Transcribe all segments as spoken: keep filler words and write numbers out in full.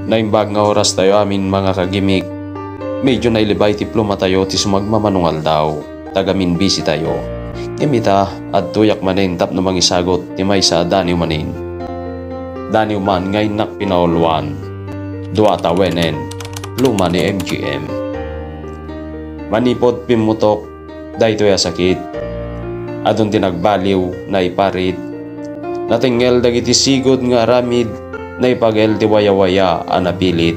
Naimbag nga oras tayo amin, mga kagimik. Medyo nailibay ti pluma tayo ti sumagmamano nga aldaw. Tagaminbisi tayo. Ngem ita, adtoyak manen tapno mangisagut ti maysa a daniw manen. Daniw man nga innak pinauluan. Dua tawenen, pluma ni M G M. Manipud pimmutok daytoy a sakit. Adun ti nagbaliw, naiparit. Natengngel dagiti sigud nga aramid, naipagel ti wayawaya a napilit.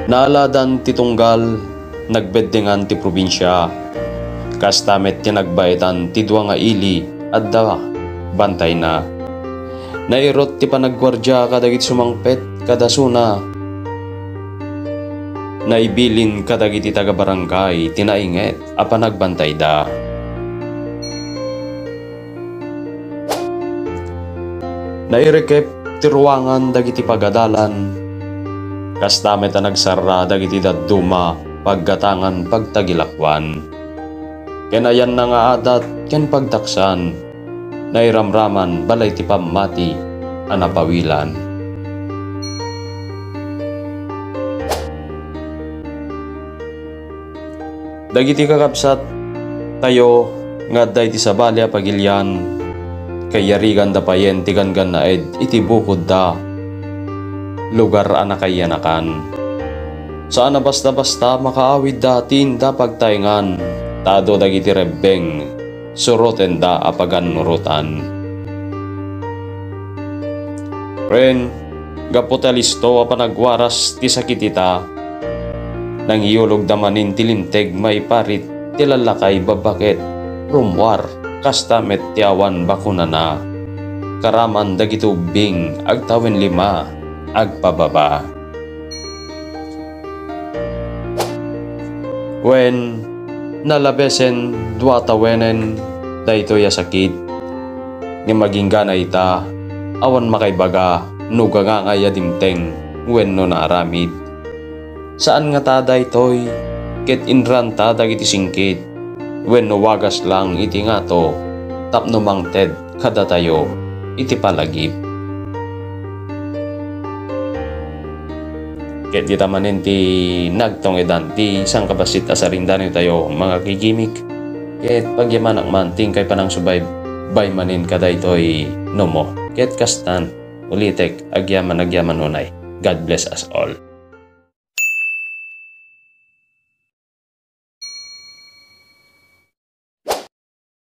Naaladan ti tunggal, nagbeddengan ti probinsia. Kasta met ti nagbaetan ti dua nga ili, adda bantayna. Nairut ti panagguardia kadagiti sumangpet kadasuna. Naibilin kadagiti taga-barangay ti nainget a panagbantayda. Nairikep ti ruangan dagiti pagadalan, kasta met a nagsarra dagiti dadduma paggatangan pagtagilakuan. Ken ayanna nga adat ken pagtaksan, nairamraman balay ti pammati a napawilan. Dagiti kakabsat tayo nga adda iti sabali a pagilian, kaiyariganda payen ti ganggannaed iti bukodda, lugar a nakaiyanakan. Saan a basta-basta makaawidda ti inda pagtaengan, ta adu dagiti rebbeng surotenda a pagannurotan. Wen, gapu ta listo a panagwaras ti sakit ita, nangiyulogda manen ti linteg maiparit ti lallakay babbaket, rummuar, kasta met ti awan bakunana. Karaman dagiti ubbing agtawen lima agpababa. Wen, nalabesen dua tawenen daytoy a sakit, ngem agingga ita, awan makaibaga no gangangay a dimteng wenno naaramid. Saan ngata daytoy, ket inranta dagiti singkit wenno wagas lang iti ngato tapno mangted kadatayo iti palagip. Ket dita manen ti nagtongedan ti sangkabassit a sarindaniw tayo, mga kagimik. Ket pagyamanak man ti inkay panangsubaybay manen kadaytoy numo. Ket kastan, ulitek, agyaman, agyaman unay. God bless us all.